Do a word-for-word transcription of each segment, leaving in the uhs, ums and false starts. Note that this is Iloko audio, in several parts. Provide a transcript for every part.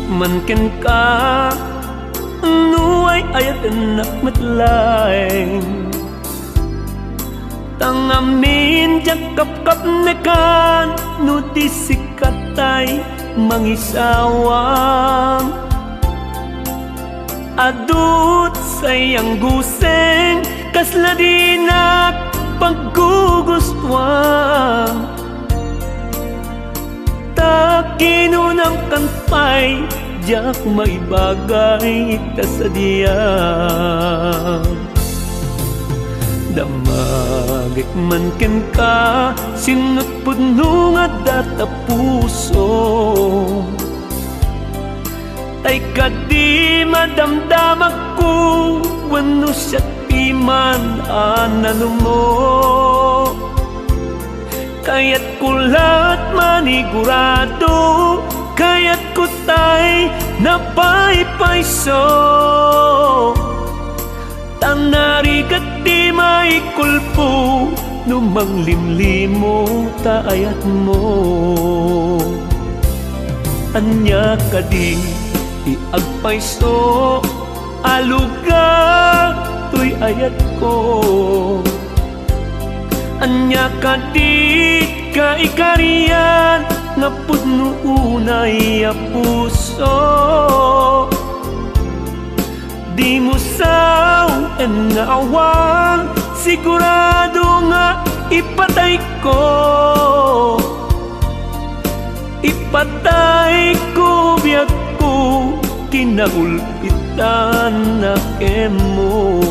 man kenka, no ay-ayatennak met laeng. Ta ngamin diak kapkapnekan no di sika tay mangisawam. Adu ti angguseng, kasla dinak paggugustuan. Ta kinunangkan pay diak maibagay ta sadiak. Damagek man kenka, sinno ti pudno nga adda ta puso. Tay kadi madamdamagko, wenno siak piman a nanumo. Kayatko la't manigurado, kayatko tay napaypayso. Ta narigat ti maikulpo no manglimlimo ta ayatmo. Ania kadi ti agpayso a lugar toy ayatko? Ania kadi kaikarian nga pudno unay a puso? Dimo sawen nga awan, sigurado nga ipatayko. Ipatayko biagko, kinaulpitan a kenmo.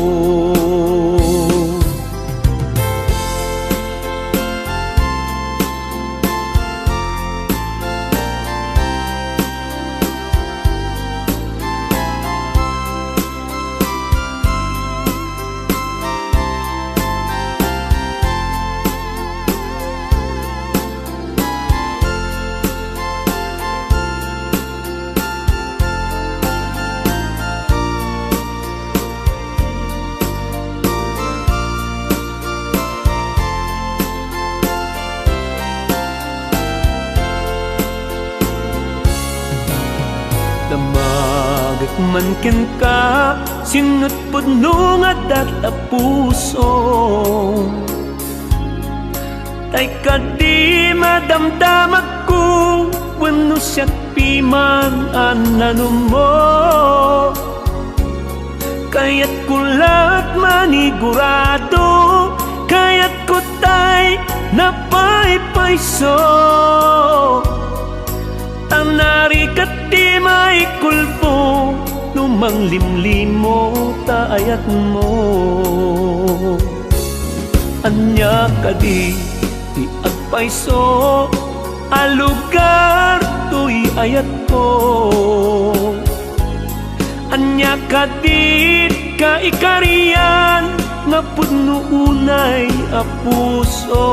Damagek man kenka, sinno ti pudno nga adda ta puso. Tay kadi madamdamagko, wenno siak piman a nanumo. Kayatko la't manigurado, kayatko tay napaypayso. Ta narigat ti maikulpo no manglimlimo ta ayatmo. Ania kadi ti agpayso a lugar toy ayatko? Ania kadi ti kaikarian nga pudno unay a puso?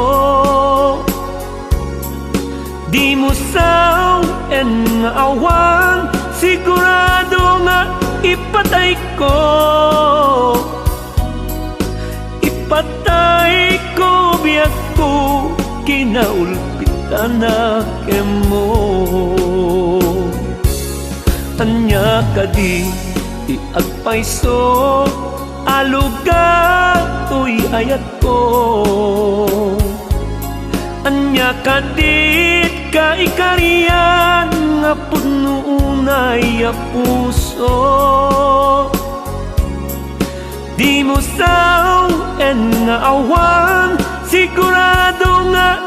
Dimo sawen nga awan, sigurado nga ipatayko. Ipatayko biagko, kinaulpitan a kenmo. Ania kadi ti agpayso a lugar toy ayatko? Ania kadi ti kaikarian nga pudno unay a puso? Dimo sawen nga awan, sigurado nga